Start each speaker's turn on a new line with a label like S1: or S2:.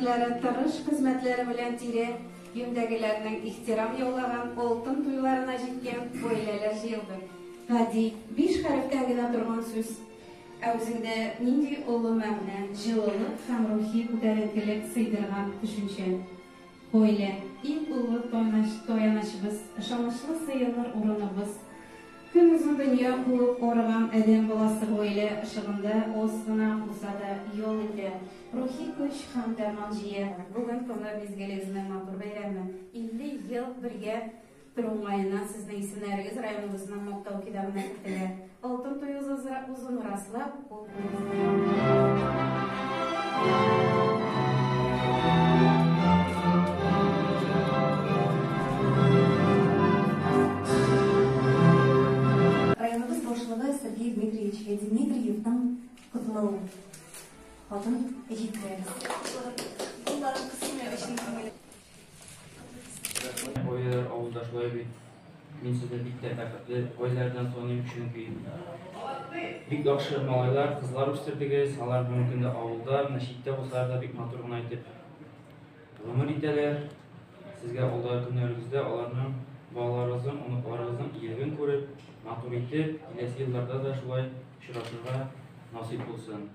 S1: хөрмәтләре, тырыш хезмәтләре белән тирә юньдәгеләрнең ихтирам яулаган алтын туйларына җиткән гаиләләр җыелды. Гади, биш хәрефтән генә торган сүз, ә үзендә нинди олы мәгънә, җылылык һәм рухи күтәренкелек сыйдырган төшенчә. Гаилә, иң олы таянычыбыз, ышанычлы сыеныр урыныбыз. Көнозын дөнья куып арыган адәм баласы гаилә ышыгында аз гына булса да ял итә, рухи көч һәм дәрман җыя. Бүген гомер мизгелегезнең матур бәйрәме, 50 ел бергә тору уңаеннан сезнең исемнәрегез районыбызның Мактау китабына кертелә. Алтын туегыз узуны раслап, кул куегыз.
S2: Районыбыз башлыгы Сергей Дмитриевич Дмитриевның котлау хатын җиткерәбез.
S3: Кулларын кысмый өчен күңеле.
S4: Гаиләләр авылда шулай бит. Мин сезне бик тә бәхетле гаиләләрдән саныйм, чөнки бик яхшы малайлар, кызлар үстердегез. Алар бүгенге көндә авылда, менә читтә булсалар да бик матур гына итеп гомер итәләр. Сезгә алдагы көннәрегездә аларның балаларыгызның, оныкларыгызның игелеген күреп, матур итеп, киләсе елларда да шулай очрашырга насыйп булсын.